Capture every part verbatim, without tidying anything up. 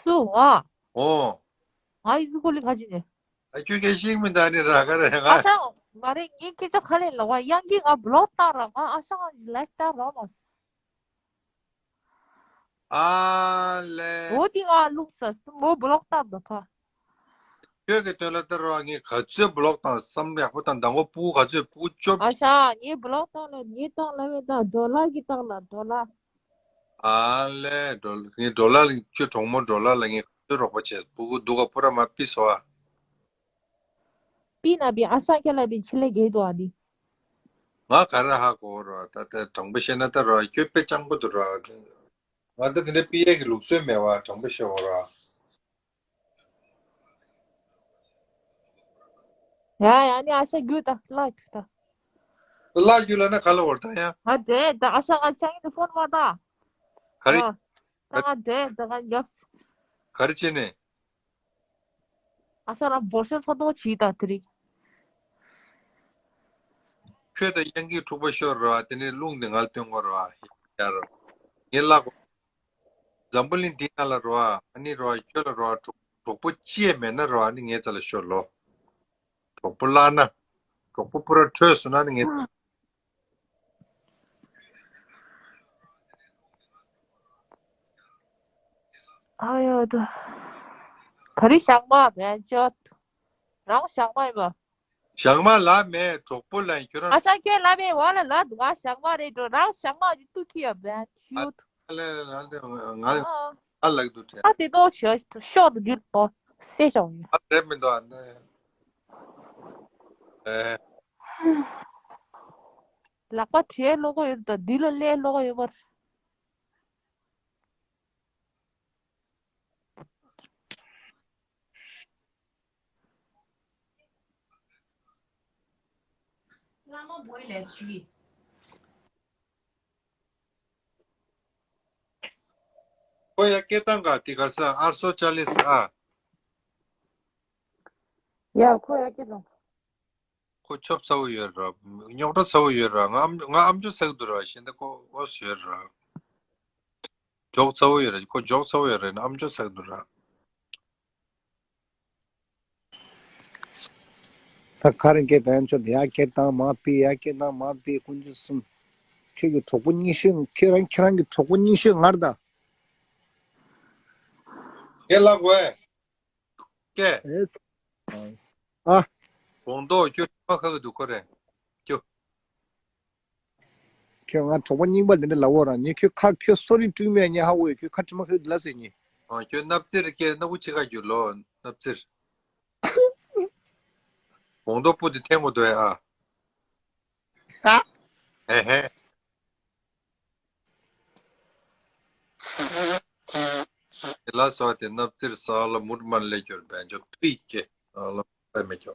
སུ། ང་། ཨོ། ང་ཡི་ཟི་གོ་ལི་ཁ་ཅི་ནས། ཨ་ཁྱོད་སྐད་ཤེས་མི་འདུག་ཨ་ནི་ར་ག་རེ་ང་། ཨ་ཤ། མ་རེད། ངའི་སྐད་ཆ་ག་ལེ་ལ་བ་ཡང་གི་ང་བི་ལོག་བཏང་ར། ང་ཨ་ཤ་ང་ལའིབ་བཏང་ར་མ། ཨ་ལེ། འོ་དེ་ང་ལུག་ས་མོ་བི་ལོག་བཏང་འདུག་ཕ། ཁྱོད་ཀྱི་དོན་ལ་ལྟར་བ་ངས་ག་ཚོད་བི་ལོག་བཏང་བསམ་ཡག་པོ་བཏང་། མདང་དགོང་སྤུ་གུ་ག་ཚོད་སྤུ་གུ་བཅོ། ཨ་ཤ་ངས་བི་ལོག་བཏང་ལ་ངས་བཏང་ལ་མེད་ད་ཌོ་ལར་གྱི་བཏང་ལ་ཌོ་ལར། ཨ་ལེ་ཌོ་ལར་ངས་ཌོ་ལར་ལ་ཁྱོད་གྲོགས་མོ་ཌོ་ལར་ལ་ངས་ག་ཚོད་རོགས་པ་བྱས། སྤུ་གུ་སྡུག་ག་པུ་ར་མ་པི་སོ་ཨ། པི་ན་པི་ཨ་ཤ་ཁྱེད་ལ་པི་ཆི་ལེ་གེ་དོ་ཨ་དི། ང་ག་རེ་ཧ་གོ་རོ། ད་ལྟ་དྲང་པོ་བཤད་ན་ད་རོ་ཁྱོད་དཔེ་སྤྱང་པོ་འདུག་རོ། ང་ད་དེ་འདྲ་པི་ཡས་ཀྱི་ལུགས་སྲོལ་མེད་བ། དྲང་པོ་བཤད་འོ་རོ། ཡ་ཡ་ནི་ཨ་ཤ་རྒྱུ་ད་ལ་རྒྱུ་ད། ལ་རྒྱུ་ལ་ན་ག་ལ་འོར་ད་ཡ། ང་དེ་ད་ཨ་ཤ་ང་ཆང་ཡིན་ཏེ་ཕོན་མ་ད། ག་རེ། ཨ། ད་ང་དེ་ད་ང་ཡབ། ག་རེ་བྱས་ནས། ཨ་ཤ་ར་འབོར་ཤོར་ཚོ་དོ་ཆི་ད་དེ་རིགས། ཁྱོད་ད་གཡང་གི་འཁྲུག་པ་ཤོར་ར་དེ་ནས་རླུང་དེ་ངལ་སྟོན་གོ་ར་ཡར། ངས་ལ་གོ། འཛམ་བུ་གླིང་འདི་ན་ལ་རོ་ཨ་ནི་རོ་ཨ་ཁྱོད་ལ་རོ་ཨ་གྲོགས་གྲོགས་པོ་ཅི་ཡང་མེད་ན་རོ་ཨ་ནི་ངའི་རྩ་ལ་ཤོར་ལོ། གྲོགས་པོ་བརླག་ན། གྲོགས་པོ་པུ་ར་འཕྲོད་སོང་ན་ནི་ངའི། ཨ་ཡོ་དུ། ག་རི་ཞག་མ་མེད་ཅོད། རང་ཞག་མ་ཡིན་པ། ཞག་མ་ལ་མེད་གྲོགས་པོ་ལ་ཁྱོད་རང་། ཨ་ཅག་ཁྱོད་ལ་མེད་བ་ལ་ལ་འདུག་ང་ཞག་མ་རེད་འགྲོ། རང་ཞག་མ་ཅིག་ཏུ་ཁྱི་ཡ་བན་ཆུ། ང་ང་ང་ལག་ཏུ་དྲན། ཨ་དེ་ཏོ་ཆ་ཤོག་ཏུ་འདིར་ཏོ་སེ་ཞོག་ཡ། ཨ་རེད་མི་འདུག་ཨ་ནི། ཨེ། ལག་པ་བྲེས་ལོག་གོ་ཡོད་ད་འདི་ལ་ལས་ལོག་གོ་ཡོད་པར། བླ་མ་བོད་ལས་ཞུས། ཁོ་ཡ་སྐད་བཏང་ག་དེ་གར་ས་ཨར་སོ་ཅཱ་ལི་ས་ཨ། ཡ་ཁོ་ཡ་སྐད་བཏང་། ཁོ་ཆོབ་ཚ་བོ་ཡོད་ར། རྙོག་དྲ་ཚ་བོ་ཡོད་ར། ང་ཨམ་ང་ཨམ་ཅོག་ཚ་གི་འདུག་ར། གཞན་དག་ཁོ་ཨོ་སི་ཡོད་ར། འཇོག་ཚ་བོ་ཡོད་ར། ཁོ་འཇོག་ཚ་བོ་ཡོད་ར་ན་ཨམ་ཅོག་ཚ་གི་འདུག་ར། ད་ག་རེ་སྐད་བན་ཆོག་ཡ་སྐད་བཏང་མ་པི་ཡ་སྐད་བཏང་མ་པི་ཀུན་གྱི་གསུམ། ཁྱོད་ཀྱི་གྲོགས་པོ་རྙིང་ཤོས་ཁྱོད་རང་ཁྱེད་རང་གི་གྲོགས་པོ་རྙིང་ཤོས་ངར་ད། ཁྱེད་ལ་གོ་ཨེ། ཀྱེ། ཨེ། ཨ། གོང་ཏོ་ཁྱོད་དྲི་མ་ཁ་གི་འདུག་ཁོ་རེ། ཁྱོད། ཁྱོད་ང་གྲོགས་པོ་རྙིང་པ་འདི་འདྲ་ལབ་འོ་རང་ཉེ་ཁྱོད་ཁ་ཁྱོད་སོ་རིན་བསྐྲུན་མེད་ཉེ་ཧ་འོ་ཡོད་ཁྱོད་ཁ་དྲི་མ་ཁ་གི་འདུག་ལ་ཟེར་ཉེ། ཨ་ཁྱོད་སྣབས་རྩེར་ཀྱེ་སྣ་བུ་ཆེ་ཁ་རྒྱུ་ལོ་སྣབས་རྩེར། གོང་ཏོ་སྤུ་དེ་འཐེན་གོ་འདུག་ཨ། ཧ། ཧེ་ཧེ། དེ་ལ་སོགས་ཏེ་སྣབས་རྩེར་ས་ལ་མུར་མར་ལས་གྱུར་བན་ཅོ་ཐུའི་སྐྱེ་ས་ལ་པད་མེ་ཁྱོ།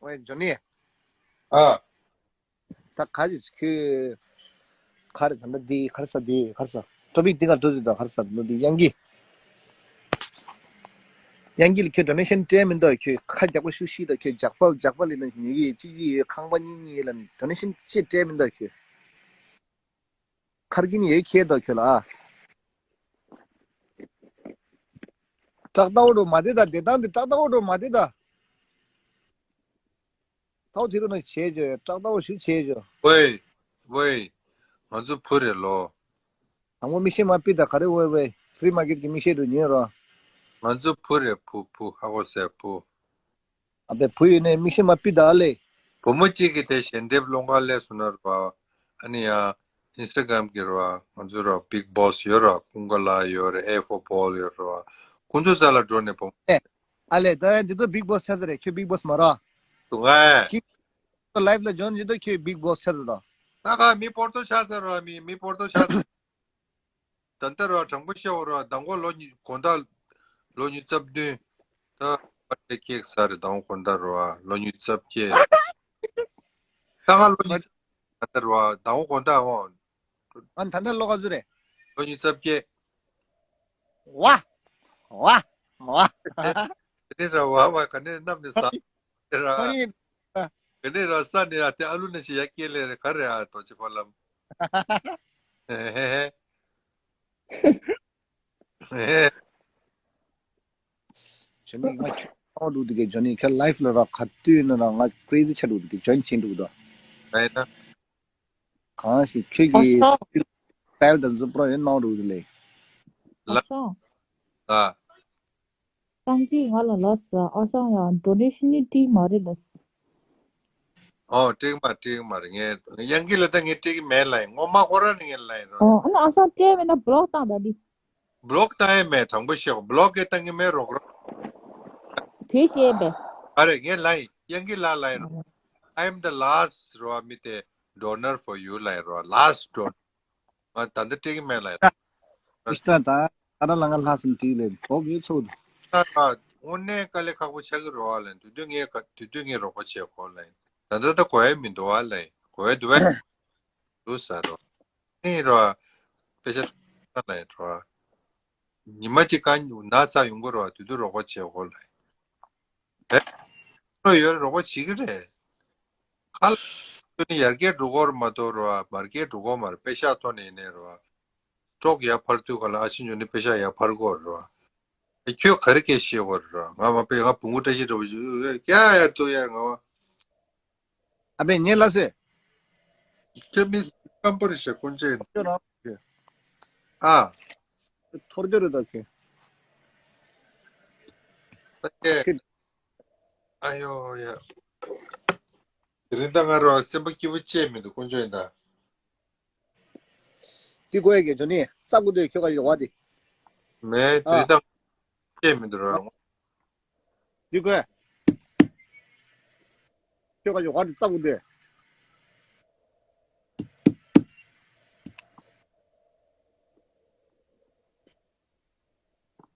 ཝེ་ཇོ་ནི། ཨ། ད་ག་རེ་ཁྱོད། ག་རེ་ད་ལྟ་འདི་ག་རེ་ཟ་འདི་ག་རེ་ཟ། ཊོ་པིག་འདི་ག་འགྲོ་འདི་ད་ག་རེ་ཟ་འདི་གཡང་གི། གཡང་གི་ལ་ཁྱོད་ཌོ་ནེ་ཤན་སྤྲད་མི་འདུག་ཁྱོད་ཁ་རྒྱག་པ་ཤུགས་ཤིག་ད་ཁྱོད་ཇག་ཧྥལ་ཇག་ཧྥལ་ལི་ན་ཉེ་གི་གཅིག་གཅིག་ཡོད་ཁང་པ་གཉིས་གཉིས་ལ་ཌོ་ནེ་ཤན་ཅེས་སྤྲད་མི་འདུག་ཁྱོད། ཁར་གིན་ཡོད་ཁྱེད་འདུག་ཁྱོད་ལ་ཨ། ཀྲག་ཏའོ་འགྲོ་མ་དེ་ད་བདེ་ཐང་དེ་ཀྲག་ཏའོ་འགྲོ་མ་དེ་ད། ཐའོ་དེ་རུ་ན་བྱས་བྱོས་ཀྲག་ཏའོ་ཞུ་བྱས་བྱོས། ཝེ། ཝེ། ང་ཚོ་བུ་རེད་ལོ། དང་པོ་མིག་ཤེལ་མ་པི་ད་ག་རེ་ཝེ་ཝེ་ཧྥི་རི་མ་ཀེ་ཊི་གི་མིག་ཤེལ་དུ་ཉོས་རོ། ང་ཚོ་བུ་རེད་བུ་བུ་ཧ་གོ་སེ་བུ། ཨ་པའི་བུ་ཡིན་ནས་མིག་ཤེལ་མ་པི་ད་ཨ་ལེ། བུ་མོ་གཅིག་གིས་དེ་ཞལ་འདེབས་སློང་ག་སླེབས་སོང་ན་ར་བ། ཨ་ནི་ཡ། ཨིན་སི་ཊ་གྷ་རམ་གི་ར་བ། ང་ཚོ་ར་བིག་བོ་སི་ཡོད་ར། ཀུན་དགའ་ལགས་ཡོད་ར། ཨེ་ཕོར་བོལ་ཡོད་ར་བ། ཁོང་ཚོ་རྩ་ལ་འགྲོ་ནས་བུ་མོ། ཨེ། ཨ་ལེ་ད་ཡ་འདི་ཚོ་བིག་བོ་སི་ཆགས་ས་རེད་ཁྱོད་བིག་བོ་སི་མ་ར། དུ་ང་། ཁྱི། ལའིབ་ལ་ཇོན་ཇི་དོ་ཁྱོད་བིག་བོ་སི་ཆགས་ས་ར། ད་ག་མི་པོར་ཏོ་ཆགས་ས་ར་མི་མི་པོར་ཏོ་ཆགས་ས། ད་ལྟ་ར་དྲང་པོ་བཤད་འོ་ར་མདང་དགོང་ལོ་གཉིས་གོང་ད། ལོ་གཉིས་རྩ་བདུན། ད་པ་ཏྲེ་ཀེག་ས་རེད་མདང་དགོང་གོང་ད་ར་ལོ་གཉིས་རྩ་བརྒྱད། ད་ང་ལོ་གཉིས་རྩ་ད་ལྟ་ར་མདང་དགོང་གོང་ད་འོ། ཨ་ད་ལྟ་ལོ་ག་ཚོད་རེད། ལོ་གཉིས་རྩ་བརྒྱད། ཝ། ཝ། ཝ། དེ་ནས་ར་བ་བ་ག་ནས་གནམ་ནས་ས་ར། ཁོ་ནི། ག་ནས་ར་ས་ནས་ཨ་དེ་ཨ་ལུ་ནས་ཞིག་ཡ་སྐྱེ་ལེ་རེད་ག་རེ་ཨ་དོ་ཅི་ཕ་ལམ། ཨེ་ཧེ་ཧེ། ཨེ་ཧེ། ཇོ་ནི་ང་ཁྱོད་ནོར་འགྲོ་འདུག་གས། ཇོ་ནི་ཁྱོད་ལའིབ་ལ་ར་ག་དུས་ཡིན་ན་ར་ང་ཀྲེ་ཟི་ཆགས་འགྲོ་འདུག་གས། ཇོ་ཡིན་བྱེད་འགྲོ་འདུག་གས། ཨེ་ན། གང་ཞིག་ཁྱོད་ཨ་ཀྱི་ཤོ། སི་ཊའིལ་དང་འཛུམ་པོ་ཡོད་གནང་རུ་ལེ། ཨ་ལ། ཤོ། ཨ། སང་གི་ང་ལ་ལ་ས་ཨ་ཤང་ཡང་ཌོ་ནེ་ཤན་ནི་ཏི་མ་རེད་ལ། ཨོ་ཏིག་མ་ཏིག་མ་རེད། ངས་ཡང་གི་ལ་ད་ངས་ཏིག་མེད་ལ་ཡིན། ངོ་མ་ཁོ་ར་ནི་ངས་ལ་ཡིན་རོ། ཨོ་ཨ་ན་ཨ་ཤང་ཏེ་མེད་ན་བི་ལོག་བཏང་ད་དི། བི་ལོག་བཏང་ཡས་མེད། དྲང་པོ་བཤད་གོ། བི་ལོག་གི་བཏང་གི་མེད་རོགས་རོགས། དེ་བཤད་པས། ཨ་རེ་ངས་ལ་ཡིན། ཡང་གི་ལ་ལ་ཡིན་རོ། I am the last རོ་མི་དེ་donor for you ལ་ཡིན་རོ། Last donor། ང་ད་འདི་སྤྲད་གི་མེད་ལ་ཡིན། ཨིཤ་ད་ད་ཨ་ར་ལ་ང་ལྷག་སུམ་དྲིས་ལེ་གོ་མི་ཚོ། ད་ད་དངོས་གནས་དཀའ་ལས་ཁག་པོ་ཆགས་ཀྱི་རོ་བ་ལ་ཡིན། དུས་དུས་ངས་ག་དུས་དུས་ངས་རོགས་པ་བྱེད་གོ་ལ་ཡིན། ད་ད་ད་གོ་ཡ་མི་འདུག་བ་ལ་ཡིན། གོ་ཡ་འདུག་བ་འདུག་ས་རོ། ཨེ་རོ། པེ་ཤ་ལ་ཡིན་རོ། ཉི་མ་གཅིག་ག་ན་ཚ་ཡོང་གི་རོ། དུས་དུས་རོགས་པ་བྱེད་གོ་ལ་ཡིན། ཨེ། ཁོ་ཡོད་རོགས་པ་བྱེད་ཀྱི་རེད། ཁ་ལ་ཁྱོད་ནི་ཡར་རྒྱས་འགྲོ་གོ་ར་མ་གཏོགས་རོ། མར་རྒྱས་འགྲོ་གོ་མ་རེད། པེ་ཤ་ཐོན་ནས་ཡིན་ནའི་རོ། སྲོག་ཡར་འཕར་དུས་ག་ལ་ཨ་ཕྱི་ཉོ་ནི་པེ་ཤ་ཡར་འཕར་གོ་རོ། ཨེ་ཁྱོད་ག་རེ་སྐད་ཤེས་གོ་རོ། ང་མ་པེ་ང་བུ་མོ་བཀྲ་ཤིས་འདྲ་བོ་ཞིག་ཡ་ཡ་ཏུ་ཡ་ང་བ། ཨ་པེ་ཉེ་ལ་སེ། ཁྱོད་མི་སྐམ་པོ་རེད་ཤག་དཀོན་མཆོག་ཡིན། ཁྱོད་རང་། ཨ། ཐོར་རྒྱུ་རེད་ད་ཁྱོད། ད་ཁྱོད། ཨ་ཡོ་ཡ། དེ་རིང་ད་ང་རོ་སེམས་པ་སྐྱིད་པོ་བྱས་མི་འདུག་དཀོན་མཆོག་ཡིན་ད། འདི་གོ་ཡ་གི་ཇོ་ནི་རྩ་དགུ་འདོད་ཁྱོད་ཀ་ཡོ་བ་དེ། མེད་དེ་ཨ། རིང་ད་བྱས་མི་འདུག་རོ། འདི་གོ་ཡ། ཁྱོད་ཀ་ཡོ་བ་དེ་རྩ་དགུ་འདོད།